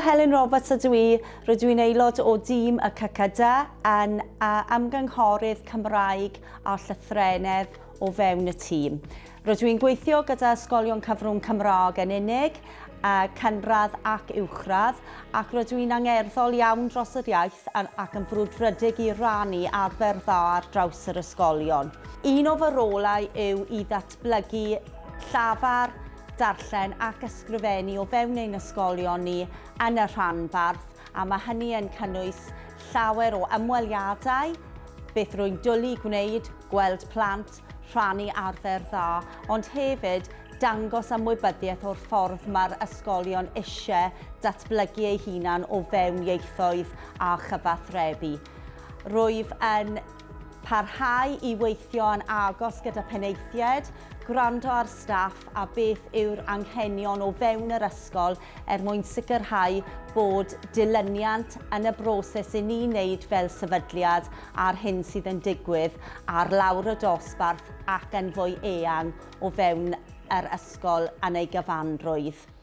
Helen Roberts ydw i. Rydw i'n aelod o dîm y CCD yn ymgynghorydd Cymraeg a llythrennedd o fewn y tîm. Rydw i'n gweithio gyda ysgolion cyfrwng Cymraeg yn unig, cynradd ac uwchradd, ac rydw i'n angerddol iawn dros yr iaith ac yn frwdfrydig i rannu arfer dda ar draws yr ysgolion. Un o fy rolau yw i ddatblygu llafar, darllen ac ysgrifennu o fewn ein ysgolion ni yn y rhanbarth, a mae hynny yn cynnwys llawer o ymweliadau, beth rwy'n dwlu gwneud, gweld plant, rhannu arfer dda, ond hefyd dangos ymwybyddiaeth o'r ffordd mae'r ysgolion eisiau datblygu eu hunan o fewn ieithoedd a chyfathrebu. Rwyf yn parhau i weithio yn agos gyda phenaethiaid, gwrando ar staff a beth yw'r anghenion o fewn yr ysgol er mwyn sicrhau bod dilyniant yn y broses i ni'n wneud fel sefydliad a'r hyn sydd yn digwydd ar lawr y dosbarth ac yn fwy eang o fewn yr ysgol yn ei gyfanrwydd.